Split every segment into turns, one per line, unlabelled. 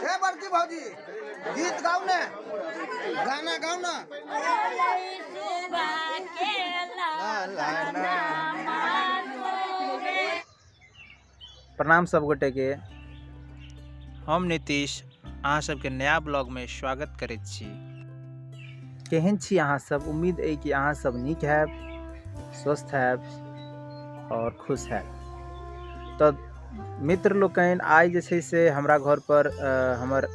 हे बड़की भौजी गीत गाओ ना, गाना गाओ ना।
प्रणाम सब गोटे के, हम नीतीश अहाँ सबके नया ब्लॉग में स्वागत करैत छी। केहन छी अहाँ सब? उम्मीद अइ कि अहाँ सब नीक हैब, स्वस्थ हैब और खुश हैब। तो मित्र लोकनि, आइ जे छै से हमरा घर पर हमर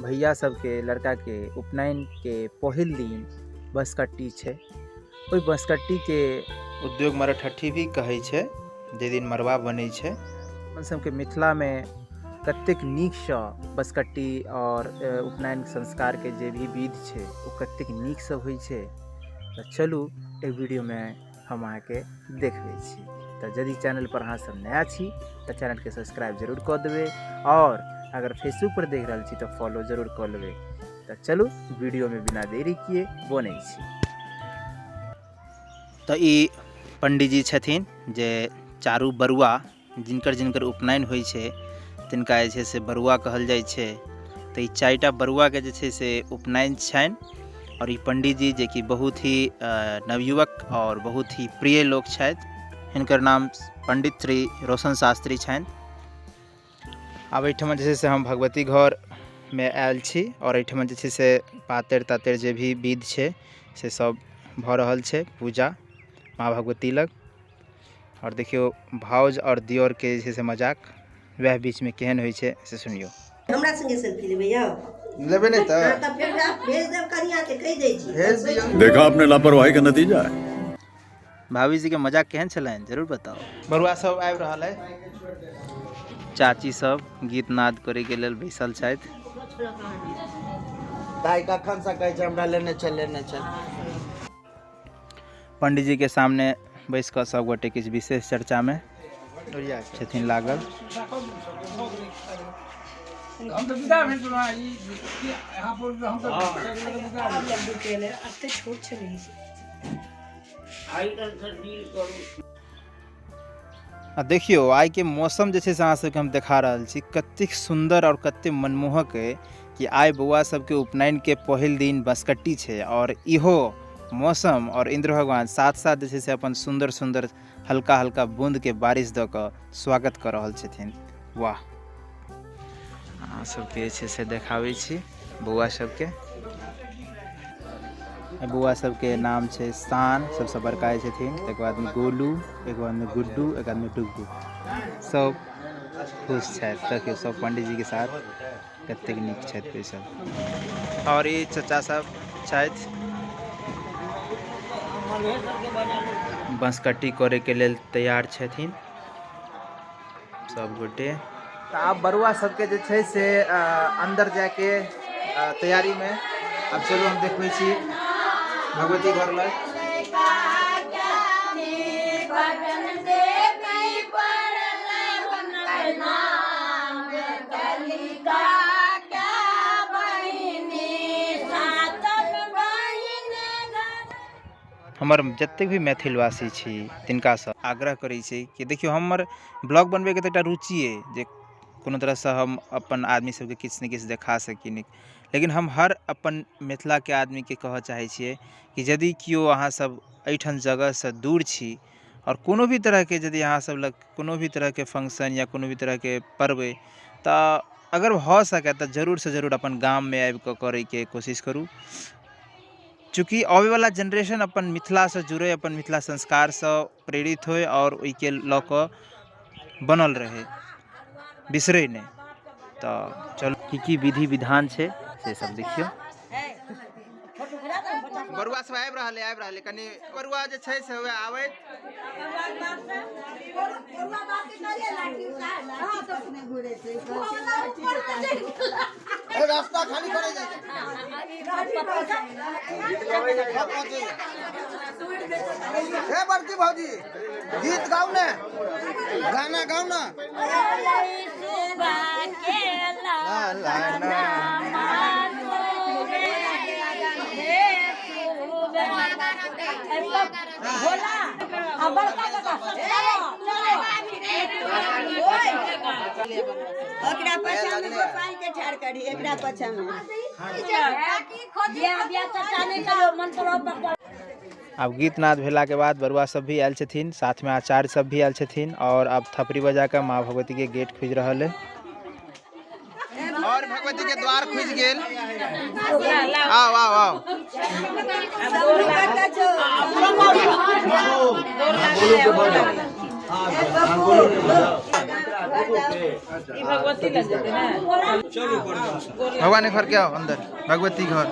भैया सबके लड़का के उपनयन के पहिल दिन बँसकट्टी छै। ओहि बँसकट्टी के उद्योग मरठठी भी कहै छै, जे दिन मड़बा बनै छै। अपन सबके मिथिला में कतेक नीकसँ बँसकट्टी और उपनयन संस्कार के जे भी विध छै ओ कतेक नीकसँ होइ छै। तऽ चलू एहि वीडियोमे हम अहाँके देखबै छी। तऽ यदि चैनल पर अहाँ सब नया छी तऽ चैनलके सब्सक्राइब जरूर कऽ देबै और अगर फेसबुक पर देख रहल छी तऽ फॉलो जरूर कऽ लेबै। तऽ चलू वीडियोमे बिना देरी किए बनै छी। तऽ ई पंडीजी छथिन जे चारू बरुआ जिनकर जिनकर उपनयन होइ छै तिनका जे छै से बरुआ कहल जाइ छै। तऽ ई चारिटा बरुआके जे छै से उपनयन छनि और ई पंडीजी जे कि बहुत ही नवयुवक और बहुत ही प्रिय लोक छथि, हिनकर नाम पंडित श्री रोशन शास्त्री छनि। आब एहिठमा जे छै से हम भगवती घरमे आयल छी और एहिठमा जे छै से पातरि तातरि जे भी विध छै से सब भऽ रहल छै, पूजा माँ भगवती लग। और देखियौ भाउज और दियोर के जे छै से मजाक वएह बीचमे केहन होइ छै से सुनियौ।
हमरा संगे सेल्फी लेबै यौ?
लेबै नहि तऽ
हँ, तऽ फेर भेज देब कनिया के, कहि दै छी।
भेज दियौ।
देखा आपने लापरवाही का नतीजा है।
भाभी जी के मजाक केहन छलनि जरूर बताओ। बरुआ सब आबि रहल है, चाची सब गीत नाद करे के लेल बैसल छथि।
दाइ कखन से कहै छै हमरा लेने चल, लेने चल।
पंडीजी के सामने बैस कऽ सब गोटे किछु विशेष चर्चा में छथिन लागल। आ देखियौ आइ के मौसम जे छै से अहाँ सबके हम देखा रहल छी कतेक सुन्दर और कतेक मनमोहक अइ कि आइ बौआ सबके उपनयन के पहिल दिन बँसकट्टी छै और इहो मौसम और इन्द्र भगवान साथ साथ जे छै से अपन सुन्दर सुन्दर हल्का हल्का बूंद के बारिश दऽ कऽ स्वागत कऽ रहल छथिन। वाह, अहाँ सबके जे छै से देखाबै छी बौआ सबके। बौआ सबके नाम छै शान, सबसँ बड़का जे छथिन, तकर बादमे गोलू, एक बादमे गुड्डू, एक बादमे डुग्गू। सब खुश छथि। देखियौ सब पंडीजी के साथ कतेक नीक छथि बैसल। और ई चचा सब छथि बँसकट्टी करे के लेल तैयार छथिन सब गोटे। तऽ आब बरुआ सबके जे छै से अंदर जाके तैयारी में आब चलू हम देखबै छी भगवती घर लग। हमर जतेक भी मैथिलवासी छी तिनकासँ आग्रह करै छी कि देखियौ हमर ब्लॉग बनबैके तऽ एकटा रुचि अइ जे कोनो तरहसँ हम अपन आदमी सबके किछु ने किछु देखा सकी नीक, लेकिन हम हर अपन मिथिलाके आदमीके कहऽ चाहै छियै कि यदि केओ अहाँ सब एहिठाम जगहसँ दूर छी आओर कोनो भी तरहके यदि अहाँ सब लग कोनो भी तरहके फंक्शन या कोनो भी तरहके पर्व अइ तऽ अगर भऽ सकै तऽ जरूरसँ जरूर अपन गाममे आबिकऽ करैके कोशिश करू। चूँकि अबैवला जेनरेशन अपन मिथिलासँ जुड़ै, अपन मिथिला संस्कारसँ प्रेरित होइ आओर ओहिके लऽ कऽ बनल रहै, बिसरै नहि। तऽ चलू की की विधि विधान छै से सब देखियौ। बरुआ सब आबि रहल आबि रहल कनि बरुआ जे छै से वएह आबैत।
रास्ता खाली करे जाइ। हे बड़की भौजी गीत गाओ ना, गाना गाओ ना।
ओकरा पाछा में गोपाल के ठाड़ करी, एकरा पाछा में।
आब गीतनाद भेला के बाद बरुआ सब भी आयल छथिन, साथ में आचार्य सब भी आयल छथिन और अब थपड़ी बजा के माँ भगवती के गेट खुजि रहल है और भगवती के द्वार खुजि गेल। आओ आओ आओ। भगवान के घर के आओ अंदर, भगवती घर।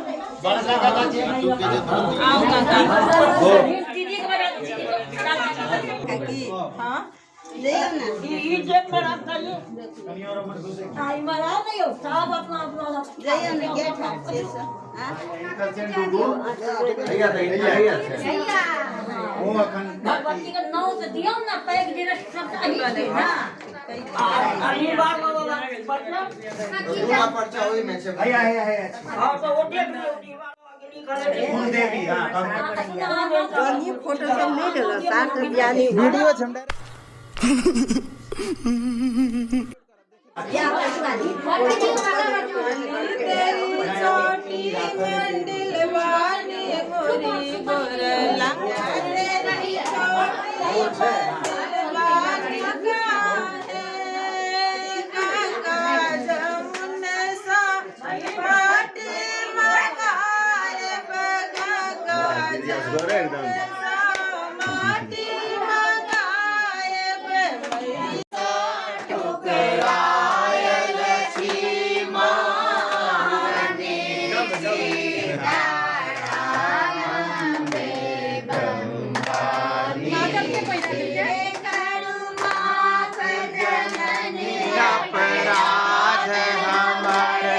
भगवती के नाव से दियौ ना पैघ जे सब अही छै ना।
फोटो सब नहीं लेलो, सार तो बियाह नहीं हुआ।
वीडियो छै हमरा।
बियाह वाली।
अपराध हमारे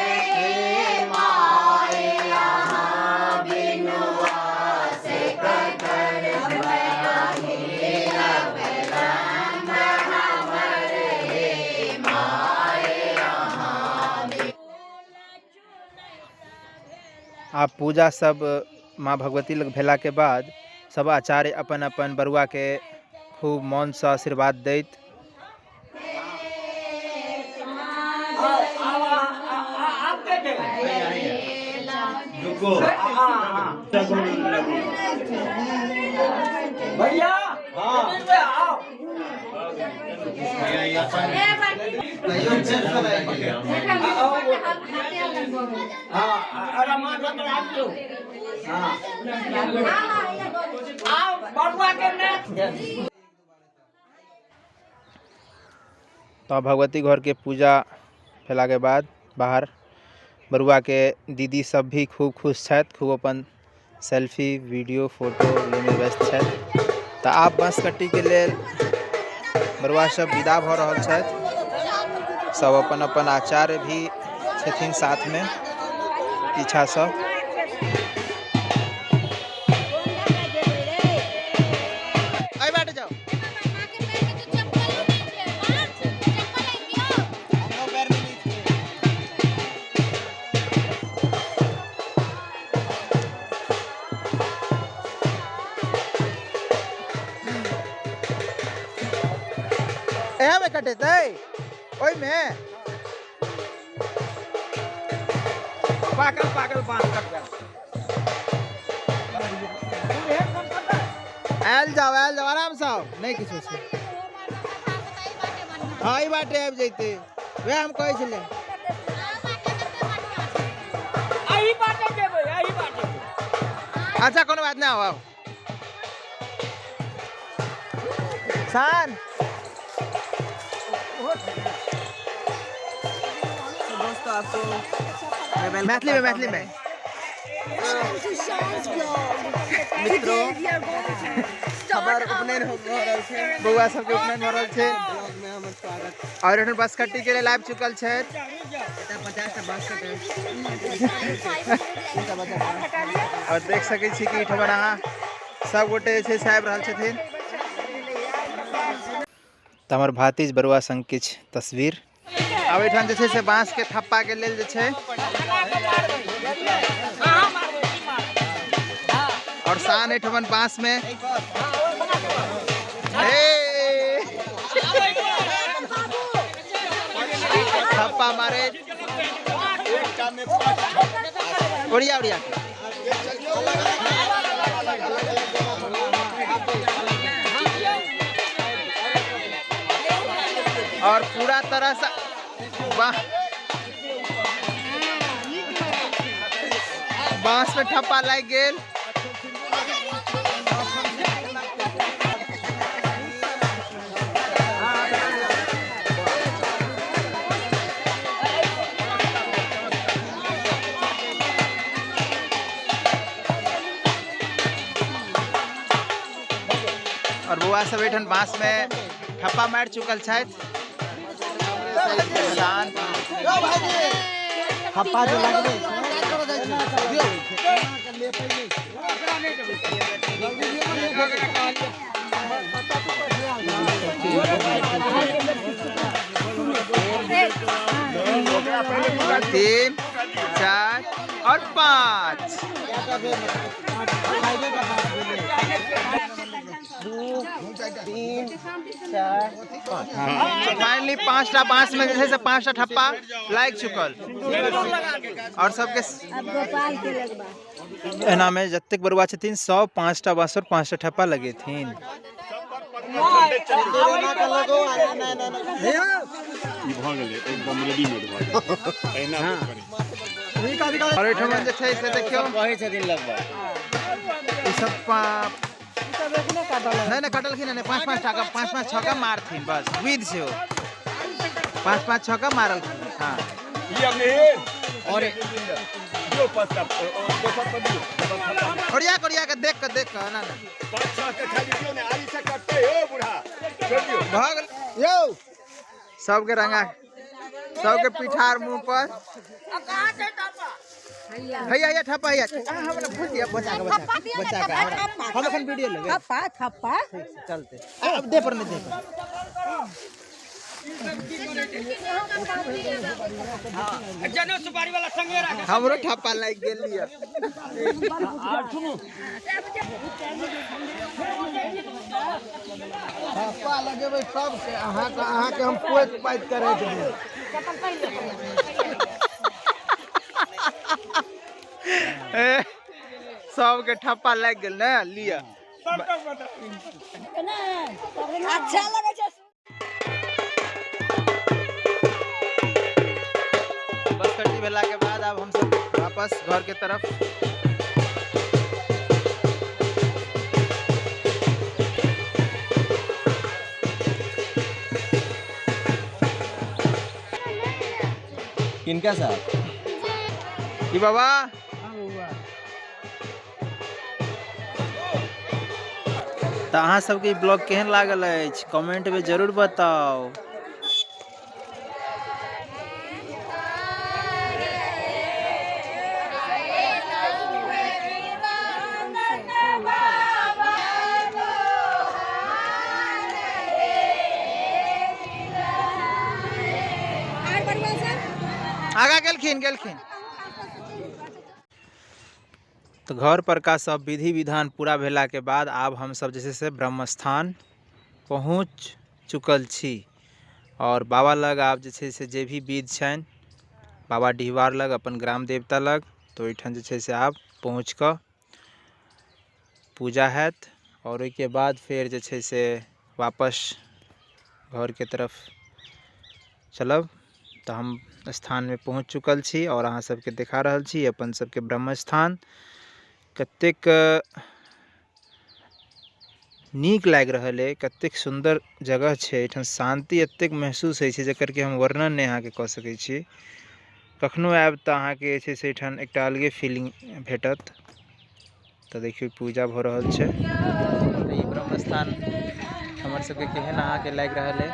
आब पूजा सब माँ भगवती लग भेला के बाद सब आचार्य अपन अपन बरुआ के खूब मन से आशीर्वाद दैत।
भैया
तो भगवती घर के पूजा भेला के बाद बाहर बरुआ के दीदी सब भी खूब खुश छथि, खूब अपन सेल्फी वीडियो फोटो लेने व्यस्त छथि। तो आब बाँसकट्टी के लेल बरुआ सब विदा भऽ रहल छथि, सब अपन अपन आचार्य भी छथिन साथ में पीछा सब। एहि बाटे जाओ। एहे में कटेतै ओहिमे
पाकल पाकल बाँस कट गया।
आयल जाओ आयल जाओ, आराम से आओ, नहीं किछो छै। हाँ ई बाटे आबि जैतै, वएह हम कहै छलियै।
एही बाटे जेबै, एही बाटे।
अच्छा कोनो बात नहीं, आओ आओ। शान
दोस्तों आपको
मैथिली में, मैथिली में
मित्रों खबर उपनयन हो रहल छै,
बौआ सबके उपनयन हो रहल छै
ब्लॉग में हमर स्वागत।
और एखन बाँसकट्टी के लेल आबि चुकल छथि।
एतऽ 50टा बाँस कटल।
और देख सकै छी कि एहिठमन अहाँ सब गोटे जे छै से आबि रहल छथिन। तऽ हमर भातिज बरुआ संग किछु तस्वीर। आब एहिठाम जे छै से बाँस के थप्पा के लेल जे छै और शान एहिठमन बाँस में ए! ठप्पा मारे ओरिया ओरिया और पूरा तरह से बांस में ठप्पा लागि गेल। और बउआ सब एठन बांस में ठप्पा मारि चुकल छथि।
ठप्पा जो लगले
3 4 और 5
2 3 4 5।
फाइनली 5टा बांस में जे छै से 5टा ठप्पा लागि चुकल और सबके
गोपाल के लगबा।
एना में जतेक बरुआ छथिन सब 5टा बांस पर 5टा ठप्पा लगेथिन। और एहिठाम जे छै से देखियौ
कहै छथिन लगबा
ई सब नहीं नहीं कटलखिन नहीं, 5 5 टाका 5 5 6 का मारथिन बस विध से हो 5 5 6 का मारलखिन। हाँ
और
ओरिया ओरिया के देख के ना ना
5 6 के खाली दियो ने आरी से कटते हो बूढ़ा छोड़ दियो
भग
यौ
सबके रंगा सबके पिठार मुंह पर। हैया हैया ठप्पा हैया हमरा भूल दिया बचा के बचा के हम एखन वीडियो लेबै।
थप्पा थप्पा
चलते अब दे पर नहीं दे पर। हमरो ठप्पा लागि गेल लिया।
ठप्पा लगेबै सबके अहाँके हम पोति पाति के राखि देब।
सबके ठप्पा लागि गेल ने लिया।
अच्छा लगे छै।
बसकट्टी भेला के बाद अब हम सब वापस घर के तरफ।
किनका साथ
की बाबा तो अहाँ सबके ब्लॉग केहन लागल अछि कमेंट में जरूर बताओ। आगा गेलखिन गेलखिन। तो घर पर का सब विधि विधान पूरा भेला के बाद आब हम सब जे छै से ब्रह्मस्थान पहुँच चुकल छी और बाबा लग आब जे छै से जे भी विध छनि बाबा डिहबार लग अपन ग्राम देवता लग तो ओहिठाम जे छै से आब पहुँच कऽ पूजा हैत और ओहिके बाद फेर जे छै से वापस घरके तरफ चलब। तो हम स्थान में पहुँच चुकल छी और अहाँ सबके देखा रहल छी अपन सबके ब्रह्मस्थान कतेक नीक लागि रहल अइ, कतेक सुन्दर जगह छै। एहिठाम शान्ति एतेक महसूस होइ छै जकर कि हम वर्णन नहि अहाँके कऽ सकै छी। कखनो आयब तऽ अहाँके जे छै से एहिठाम एकटा अलगे फीलिंग भेटत। तऽ देखियौ पूजा भऽ रहल छै। तऽ ई ब्रह्मस्थान हमर सबके केहन अहाँके लागि रहल अइ।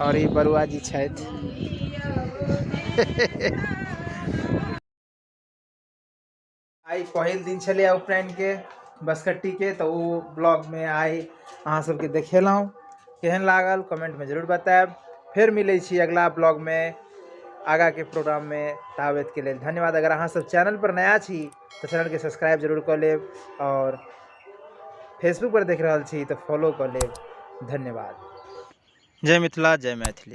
और ई बरुआ जी छथि। आइ पहिल दिन छलै उपनयन के बसकट्टी के, तो ओ ब्लॉग में आइ अहाँ सबके देखेलहुँ। केहन लागल कमेंट में जरूर बतायब। फिर मिलै छी अगला ब्लॉग में आगाँके प्रोग्राममे। ताबतके लेल धन्यवाद। अगर अहाँ सब चैनल पर नया छी तऽ चैनलके सब्सक्राइब जरूर कऽ लेब आओर फेसबुक पर देख रहल छी तऽ फॉलो कऽ लेब। धन्यवाद। जय मिथिला, जय मैथिली।